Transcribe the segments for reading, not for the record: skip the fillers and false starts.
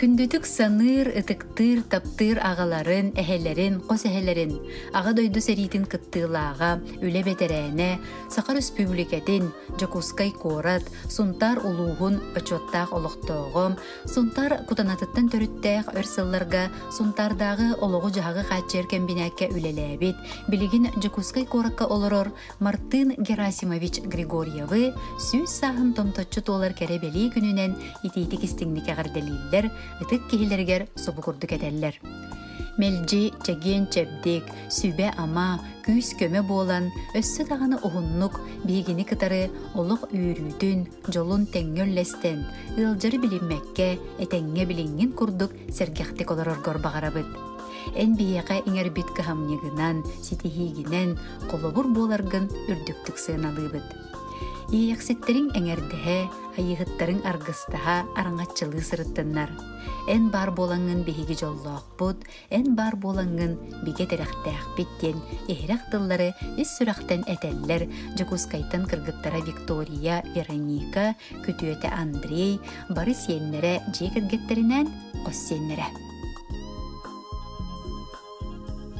Күндүтүк саныыр, ытыктыыр, таптыыр аҕаларын, эһэлэрин, хос эһэлэрин, Аҕа дойду сэриитин кыттыылааҕа, үлэ бэтэрээнэ, Саха Өрөспүүбүлүкэтин, Дьокуускай куорат, Сунтаар улууһун бочуоттаах олохтооҕо, Сунтаар Кутанатыттан төрүттээх өр сылларга Сунтаардааҕы олоҕу-дьаһаҕы хааччыйар кэмбинээккэ үлэлээбит, билигин Дьокуускай куоракка олорор Мартын Герасимович Григорьевы 100 сааһын томточчу туолар кэрэ-бэлиэ күнүнэн итиитик истиҥник эҕэрдэлииллэр, ытык киһилэригэр субу курдук этэллэр. Мэлдьи чэгиэн-чэбдик, сүбэ-ама, күүс-көмө буолан, өссө даҕаны уһуннук биһигини кытары олох үөрүүтүн, дьолун тэҥҥэ үллэстэн, ыалдьары билиммэккэ, этэҥҥэ билиҥҥин курдук сэргэхтик олороргор баҕарабыт. Эн биһиэхэ иҥэрбит кыһамньыгынан, ситиһиигинэн холобур буоларгын үрдүктүк сыаналыыбыт. Иэйэхситтэриҥ эҥэрдэһэ, айыыһыттарыҥ аргыстаһа араҥаччылыы сырыттыннар. Эн баар буолаҥҥын биһиги дьоллоохпут, эн баар буолаҥҥын бигэ тирэхтээхпит диэн иһирэх тыллары ис сүрэхтэн этэллэр Дьокуускайтан кыргыттара Виктория, Вероника, күтүөтэ Андрей, бары сиэннэрэ дьиэ кэргэттэринээн хос сиэннэрэ.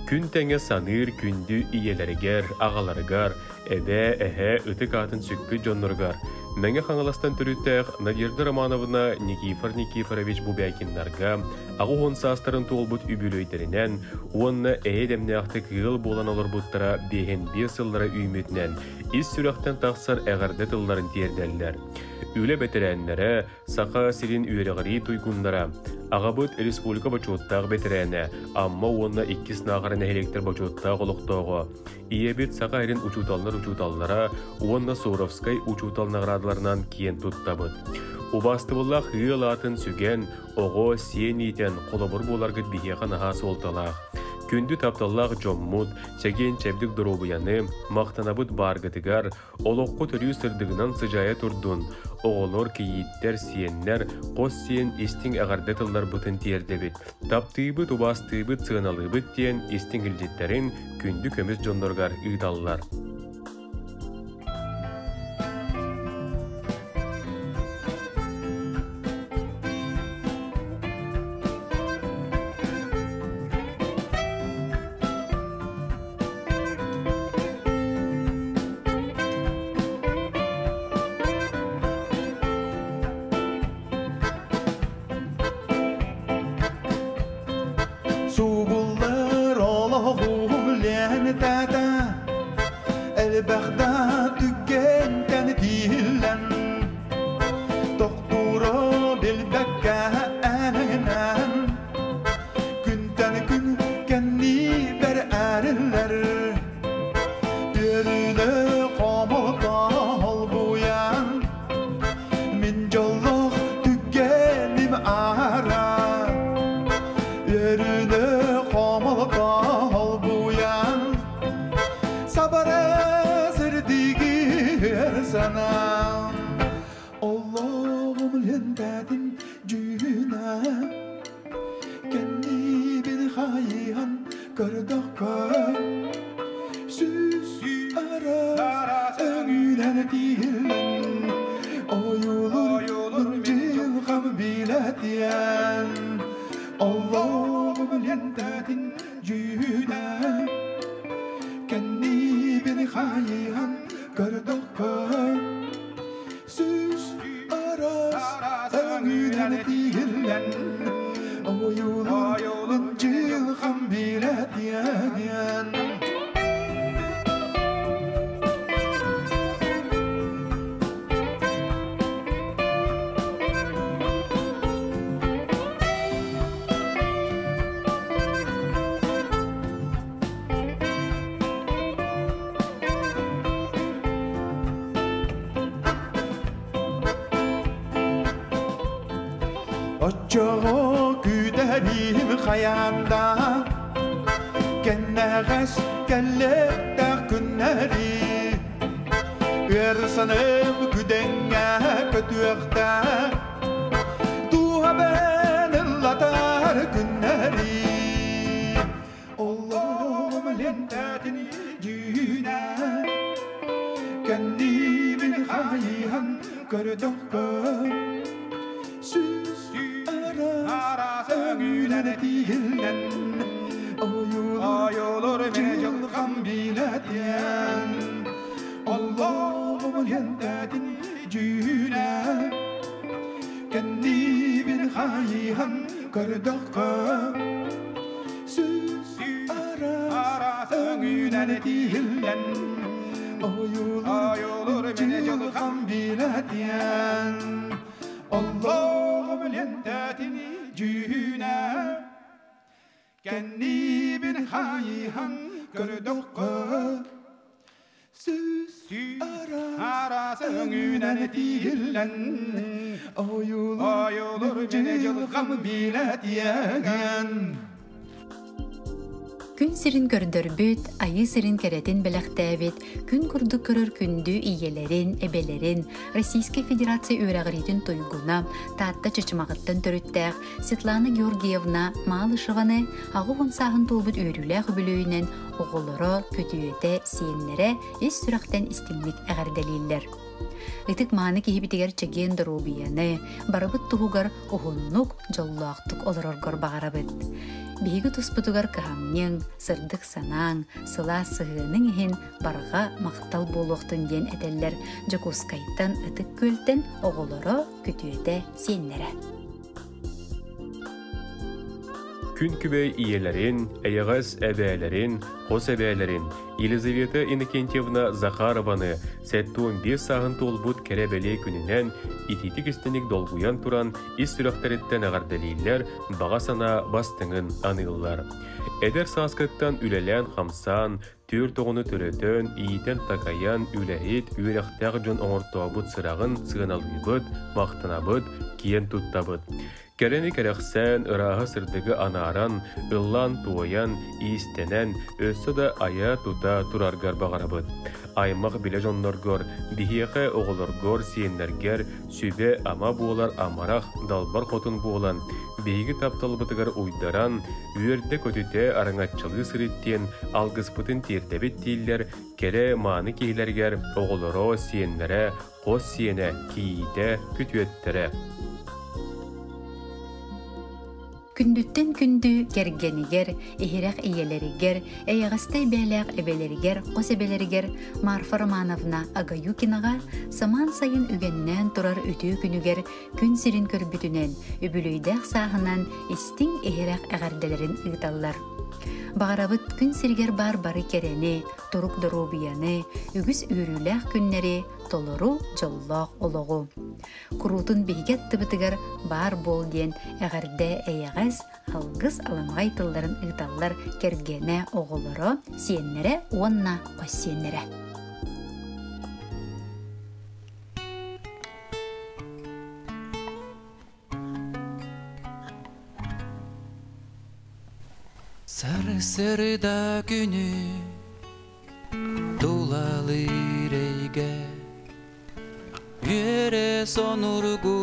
Күн тэҥэ саныыр күндү ийэлэригэр, аҕаларыгар, эбээ, эһээ ытык аатын сүкпүт дьонноругар Мэҥэ Хаҥаластан төрүттээх Надежда Романовна Никифор Никифорович Бубякиннарга 80 саастарын туолбут үбүлүөйдэринэн уонна эйэ-дэмнээхтик ыал буолан олорбуттара 55 сыллара үүммүтүнэн ис сүрэхтэн тахсар эҕэрдэ тылларын тиэрдэллэр. Үлэ бэтэрээннэрэ, Саха сирин үөрэҕирии туйгуннара, аҕабыт республика бочуоттаах бэтэрээнэ, Амма уонна Иккис Наахара нэһилиэктэр бочуоттаах олохтооҕо, ийэбит Саха сирин учууталлар учууталлара уонна Суровскай учуутал наҕараадаларынан киэн туттабыт. Убаастыбыллаах ыал аатын сүгэн, оҕо, сиэн иитэн холобур буоларгыт биһиэхэ наһаа суолталаах. Күндү тапталлаах дьоммут, чэгиэн-чэбдик доруобуйаны, махтанабыт бааргытыгар, Олоххут өрүү сырдыгынан сыдьаайа турдун, оҕолор, кийииттэр, сиэннэр, хос сиэн истиҥ эҕэрдэ тылларбытын тиэрдэбит. Таптыыбыт, убаастыыбыт, сыаналыыбыт диэн истиҥ илдьиттэрин күндү көмүс дьонноругар ыыталлар. Субуллар олоҕум лээнэтэ элбэх да түгэнтэн тииллэн тохтуура билбэккэ энэн Күнтэн күн кэннибэр эриллэр Үөрүүнү хомото холбуйан Мин дьоллоох түгэним аара Үөрүүнү хомото холбуйан Сабара сирдигир санаам Олоҕум лентэтин дьүүнэ Кэннибин хайыһан көрдөххө Сүүс араас өҥүнэн тиһиллэн Ойуулур дьылҕам билэтиэн Олоҕум лентэтин дьүүнэ Кэннибин хайыһан көрдөххө Сүүс араас өҥүнэн тиһиллэн Ойуулун дьылҕам билэтиэн. Оччоҕо күүтэрим хайаанда Кэннэҕэс кэллээх күннэри Өр саным күдэҥҥэ көтүөхтээх Дууһабын ыллатар күннэри Олоҕум лентэтин дьүүнэ Кэннибин хайыһан көрдөххө Сүүс араас Этиһиллэн Ойуулур мene жылхан билетien Allah'ım yendetin cüne Kendibin hayhan көрдөккө Сүс араас өңүнэн этиһиллэн Ойуулур мene жылхан билетien Allah'ım yendetin cüne Кэннибин хайыһан көрдөккө Сүс араас өҥүнэн этиһиллэн Ойуулур мene жылхам билетиэн. Күн сирин көрдөрбүт, айыы сирин кэрэтин бэлэхтээбит, күн курдук көрөр күндү ийэлэрин, эбэлэрин, Российскай Федерация үөрэҕириитин туйгуна, Таатта Чычымаҕыттан төрүттээх Светлана Георгиевна Малышеваны 80 сааһын туолбут үөрүүлээх үбүлүөйүнэн оҕолоро, күтүөтэ, сиэннэрэ ис сүрэхтэн истиҥник эҕэрдэлииллэр. Ытык мааны киһибитигэр чэгиэн доруобуйаны, барыбыт туһугар уһуннук, дьоллоохтук олороргор баҕарабыт. Биһиги туспутугар кыһамньыҥ, сырдык санааҥ, сылаас сыһыаныҥ иһин барҕа махтал буолуохтун диэн этэллэр Дьокуускайтан, Ытык Күөлтэн оҕолоро, күтүөтэ, сиэннэрэ. Күн күбэй ийэлэрин, эйэҕэс эбээлэрин, хос эбээлэрин Елизавета Иннокентьевна Захарованы 75 сааһын туолбут кэрэ бэлиэ күнүнэн итиитик истиник долгуйан туран ис сүрэхтэриттэн эҕэрдэлииллэр, баҕа санаа бастыҥын аныыллар. Эдэр сааскыттан үлэлээн-хамсаан, түөрт оҕону төрөтөн, иитэн-такайан, үлэһит, үөрэхтээх дьон оҥортообут сыраҕын сыаналыыбыт, махтанабыт, киэн туттабыт. Кэрэни кэрэхсээн, ырааһы-сырдыгы анааран, ыллаан-туойан, иистэнэн, өссө да айа-тута тураргар баҕарабыт. Аймах билэ дьонноргор, биһиэхэ оҕолоргор, сиэннэргэр сүбэ-ама буолар амарах, далбар хотун буолан, биһиги тапталбытыгар уйдаран, үөрдэ-көтүтэ араҥаччылыы сырыт диэн алгыспытын тиэрдэбит дииллэр кэрэ мааны киһилэригэр оҕолоро, сиэннэрэ, хос сиэнэ, кийиитэ, күтүөттэрэ. Күндүттэн күндү кэргэнигэр, иһирэх ийэлэригэр, эйэҕэстэй бэйэлээх эбэлэригэр, хос эбэлэригэр Марфа Романовна Агаюкинаҕа самаан сайын үгэннээн турар үтүө күнүгэр күн сирин көрбүтүнэн, үбүлүөйдээх сааһынан истиҥ иһирэх эҕэрдэлэрин ыыталлар. Баҕарабыт күн сиригэр баар бары кэрэни, турук доруобуйаны, үгүс үөрүүлээх күннэри, толору дьоллоох олоҕу. Куруутун биһиги аттыбытыгар баар буол диэн эҕэрдэ эйэҕэс, алгыс аламаҕай тылларын ыыталлар кэргэнэ, оҕолоро, сиэннэрэ уонна хос сиэннэрэ. Сарсырда күнү тулалыыр эйгэ Үөрэ сонургу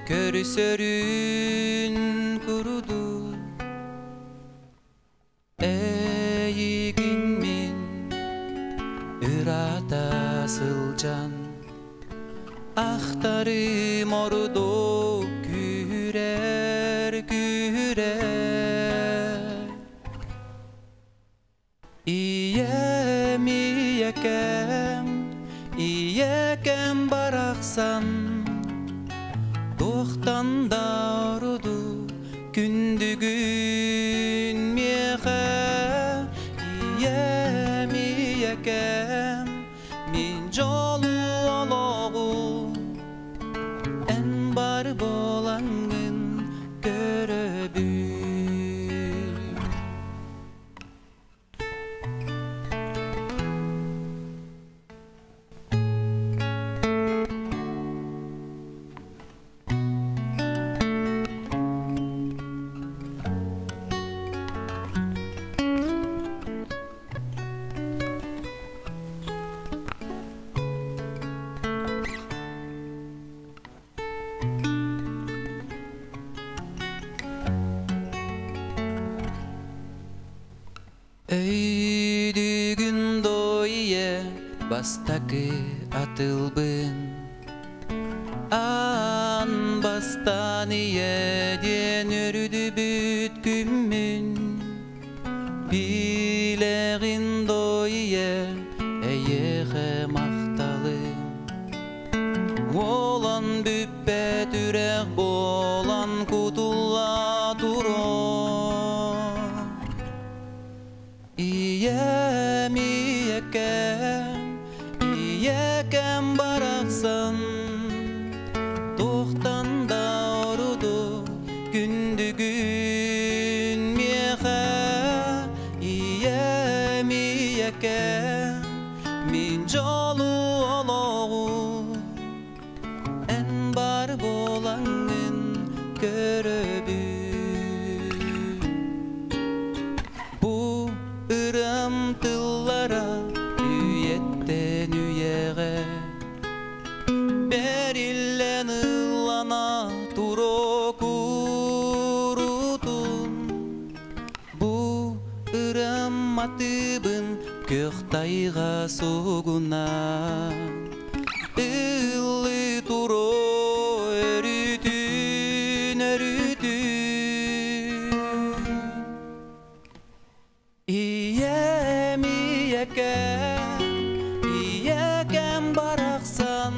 көрсөрүн курдук Эйигин мин ыраата сылдьан Ахтарым ордук күүрэр күүрэр Ийэм ийэкэм, ийэкэм барахсан Туохтан да ордук күндүгүн миэхэ Ийэм ийэкэм, мин дьолу олоҕу Эн бар буолаҥҥын көрөбүн. Өйдүгүн дойе бастакы атылбын Аан бастаан Таптаан ийэ диэн өрүдүбүт күммүн Билэҕин до ийэ эйиэхэ махталым Уолан бүппэт үрэх буолан кутулла туруо Ийэм ийэкэм, ийэкэм барахсан Туохтан да ордук күндүгүн миэхэ Ийэм ийэкэм, мин дьолу олоҕум Эн бар буолаҥҥын көрөбүн Бу ырыам тыллара үйэттэн үйэҕэ Бэриллэн ыллана туруо куруутун Бу ырыам матыыбын күөх тайҕа сугунан Ыллыы туруо өрүүтүн өрүүтүн Ийэм ийэкэм, ийэкэм барахсан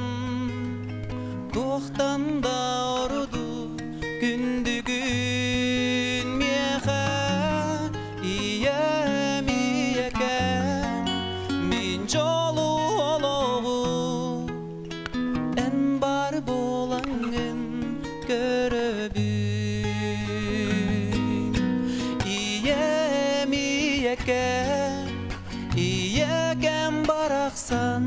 Туохтан да ордук күндүгүн миэхэ Ийэм ийэкэм, мин дьолу олоҕум Эн бар буолаҥҥын көрөбүн Ийэм ийэкэм, ийэкэм барахсан